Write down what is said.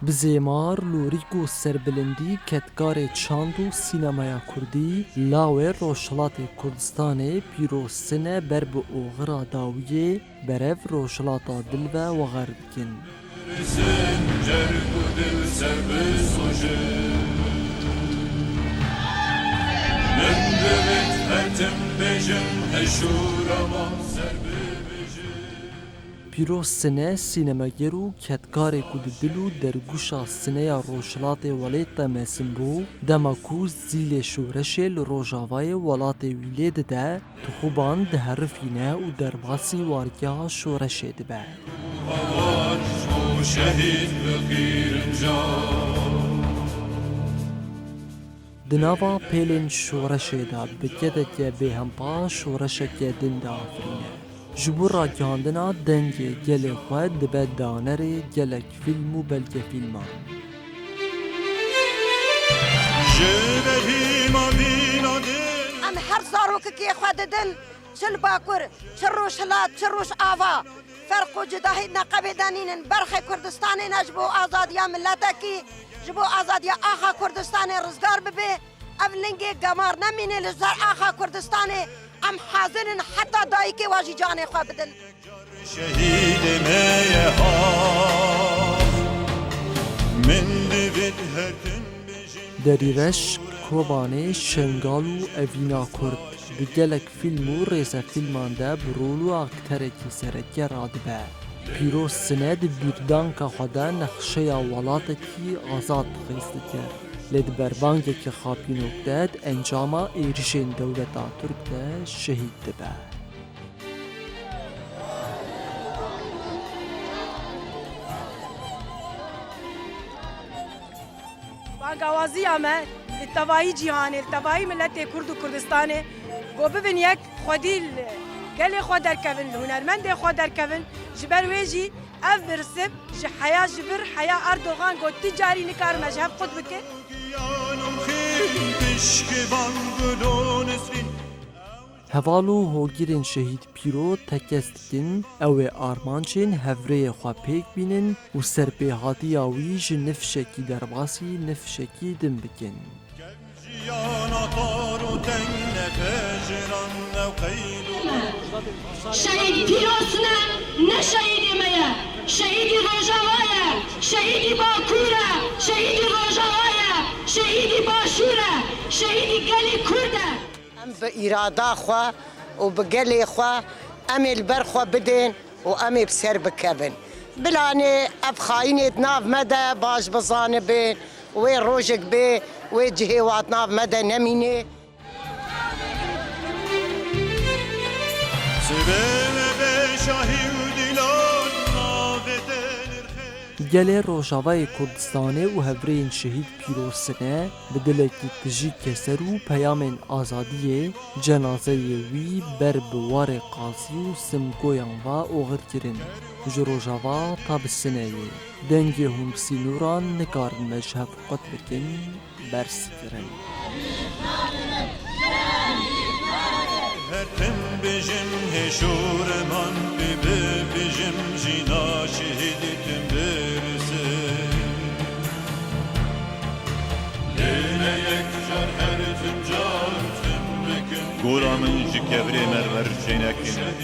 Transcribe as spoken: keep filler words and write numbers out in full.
Bi zêmar, lorîk û serbilindî kedkarê çand û sînemaya kurdî, lawê Rojhilatê Kurdistanê Pîroz Sine ber bi oxira dawiyê berev Rojhilata Dil ve weger dikin. Pîroz Sine, sînemagêr û kedkarê ku di dil û dergûşa sineya rojhilatê welêt de mezin bû, dema ku zîlê şoreşê li rojavayê welatê wî lê dide, tixûban diherifîne û derbasî wargeha şoreşê dibe. Di nava pêlên şoreşê de bi kedeke bêhempa şoreşeke din diafirîne. Ji bo ragihandina dengê gelê xwe dibe danerê gelek fîlm û belgefîlman. Ji berî mavîna din. Em her zarokekê xwe didin, çi li Bakur, çi Rojhilat, çi Rojava. Ferq û cudahî di neqebê de nînin. Berxê Kurdistanê ne ji bo azadiya miletekî, ji bo azadiya axa Kurdistanê rizgar bibe. Ev lingê gemar nemîne li ser axa Kurdistanê. Em hazir in heta dayikê we jî canê xwe bidin. Şehîdê me ye ha, min divêt her tim bijîm. Derîreş, Kobanê, Şengal û Evîna Kurd. Di gelek fîlm û rêzefîlman de bi rol û akterekî sereke radibe. Pîroz Sine di bîrdanka xwe de nexşeya welatekî azad qîz dikir. Lê di berbangekî xapînok de di encama êrişên dewleta Tirk de şehîd dibe. Bangawaziya me li tevayî cîhanê, li tevayî miletê Kurd û Kurdistanê, ku bibin yek, xwedî li gelê xwe derkevin, li hunermendê xwe derkevin. Ji ber wê jî ev birsip ji heya ji vir, heya Erdogan got, tu carî nikarime ji hev qut bikin. Heval û hogirên şehîd Pîro tekez dikin, ew ê armancên hevrêyê xwe pêk bînin û serpêhatiya wî ji nifşekî derbasî nifşekî din bikin. Şehîd Pîroz Sine ne şehîdê me ye. Şehîdî Rojava ye. Şehîdî Bakur e. Şehîdî Rojava ye. Şehîdî Başûr e. Şehîdî gelê Kurd e. Em bi îrada xwe û bi gelê xwe em ê li ber xwe bidên û em ê bi ser bikevin. Bilanê ev xayînê di nav me de baş bizanibin, wê rojek bê, wê cihê wa di nav me de nemînê. Sibê me be şahî û dîlan navê te nirxê. Gelê Rojavayê Kurdistanê û hevrêyên şehîd Pîroz Sine bi dilekî tijî keser û peyamên azadiyê cenazeyê wî ber bi warê qazî û simgoyan ve oxir kirin. Ji Rojava ta bi Sineyê dengê hûn bi sînoran nikarin me ji hev qut bikin, berz kirin. Her tim bijim hê şoreman, bi bi bijim jîna şehîd tim birsin. Lê ne yek car, her tim car tim bikin. Gola min ji kevirê mermer çênekin.